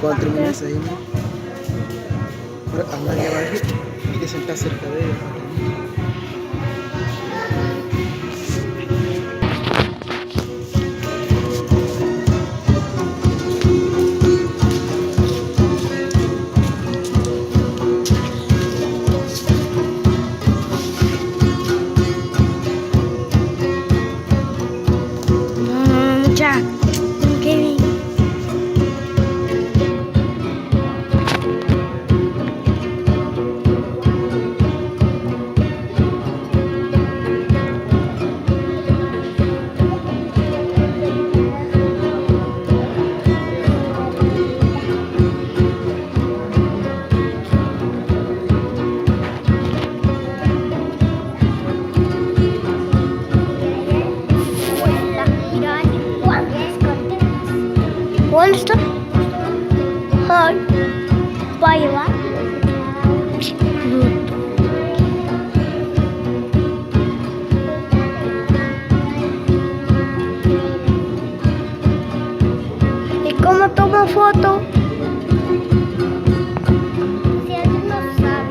Cuando termines ahí, ahora anda ya abajo y te sentas cerca de ella. No, no, mucha. Kevin. Mira, cuántas canteras. ¿Dónde está? Ay, ¿va a llevar? ¿Y cómo tomo foto? Si alguien no sabe.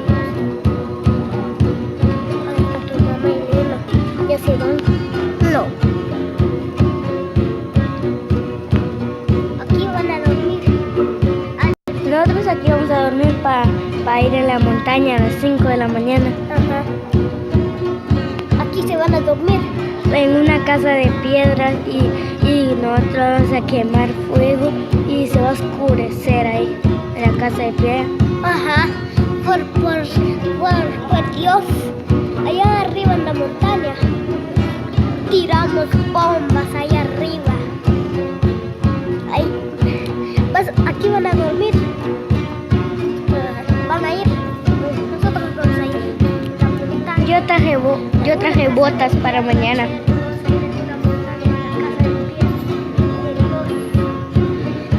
Ahí está tu mamá y Luna. Ya se van. No. Aquí van a dormir. Nosotros aquí vamos a dormir para ir en la montaña a las 5 de la mañana. Ajá. Aquí se van a dormir. En una casa de piedras y nosotros vamos a quemar fuego y se va a oscurecer ahí, en la casa de piedra. Ajá. Por Dios. Allá arriba en la montaña. Tiramos bombas allá arriba. Ahí. Aquí van a dormir. Van a ir. Nosotros vamos a ir. La montaña. Yo traje botas para mañana. Vamos a ir en una montaña, en la casa de piedras de Dios.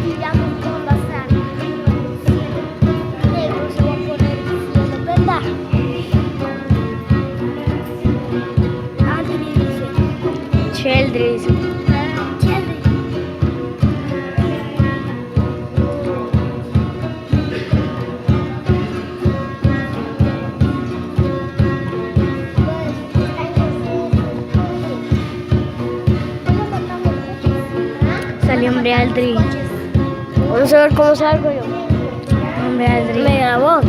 Tiramos bombas arriba en el cielo. Negro se va a poner el cielo, ¿verdad? Adri dice. Sheldris. Ah, chévere. Pues, están ¿Cómo matamos coches? Salió hombre Aldri. Coches. Vamos a ver cómo salgo yo. Hombre Aldri. Me grabó.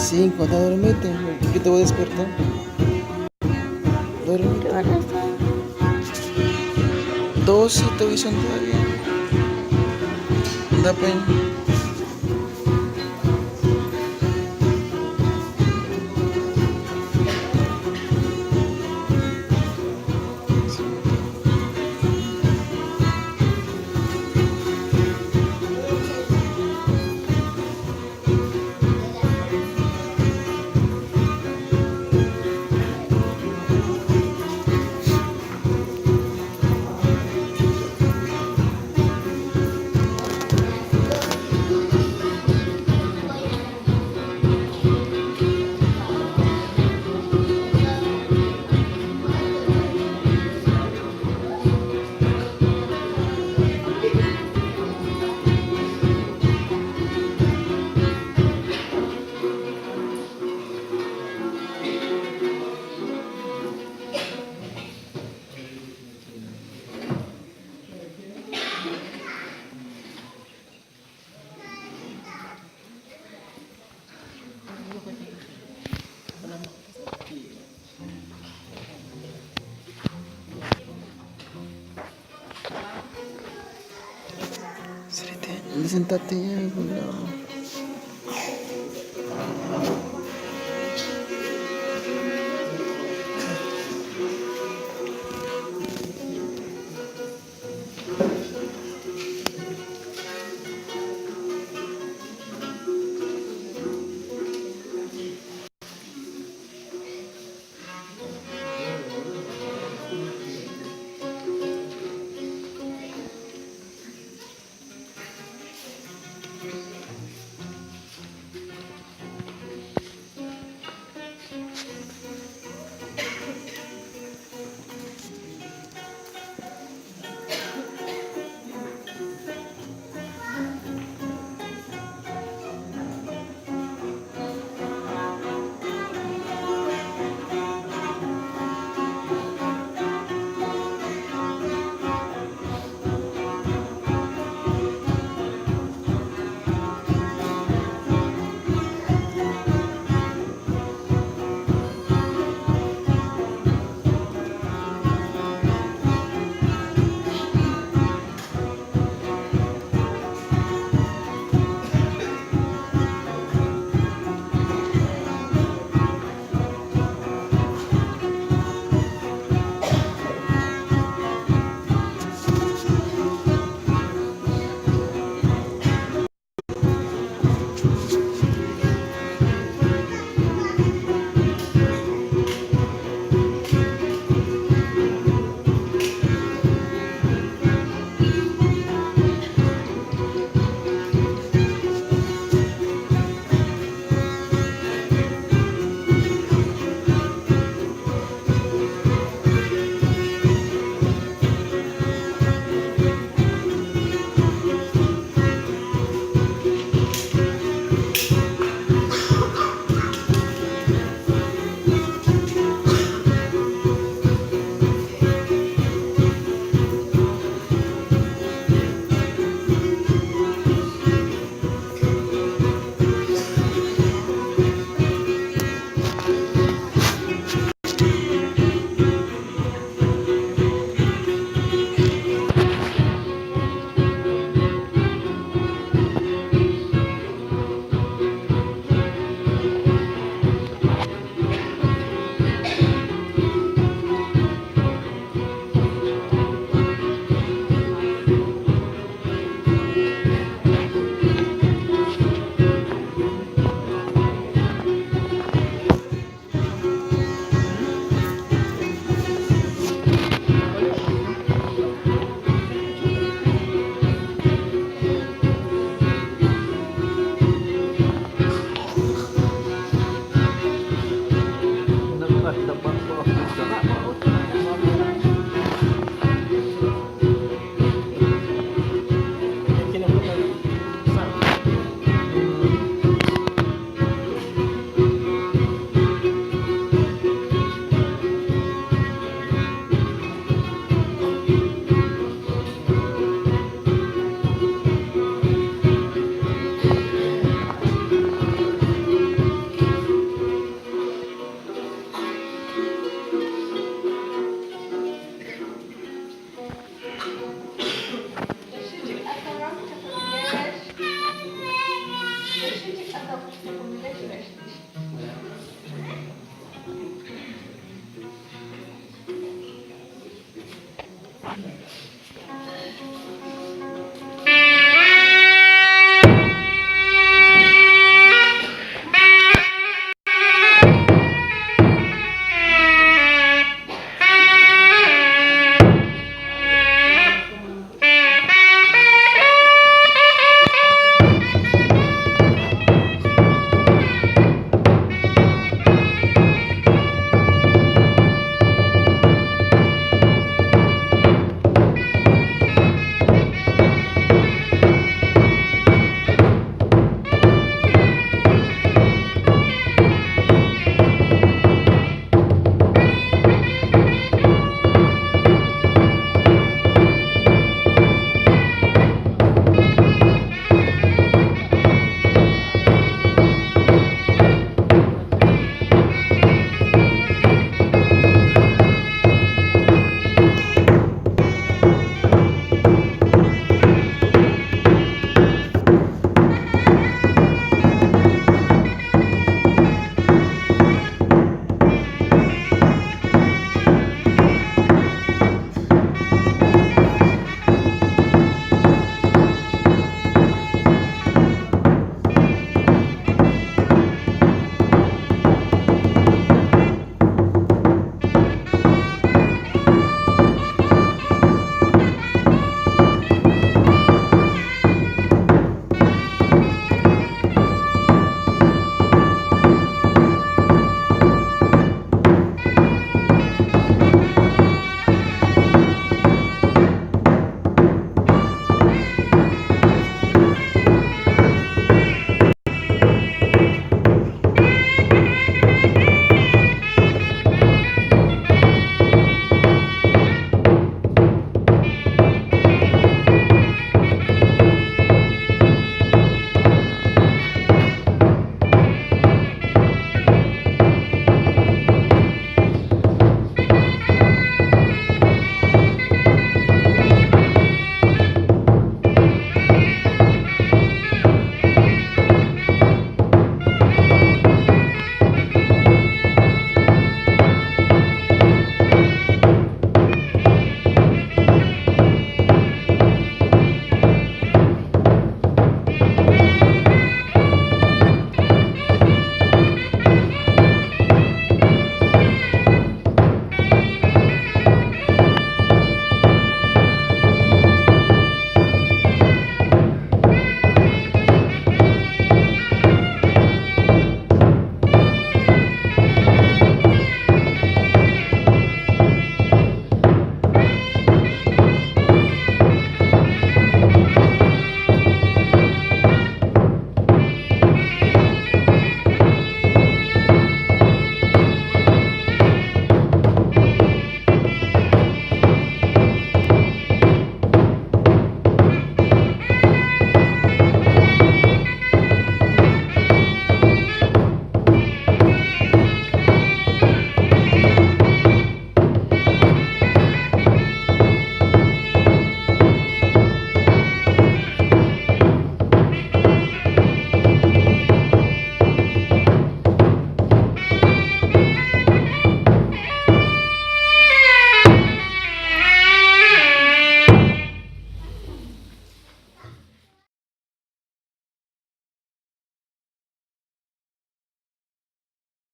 5, anda, duérmete. Yo te voy a despertar. Duérmete. ¿Qué hora son? 12 todavía son todavía. Anda, pues. Sentate, sentate ya en algún lado.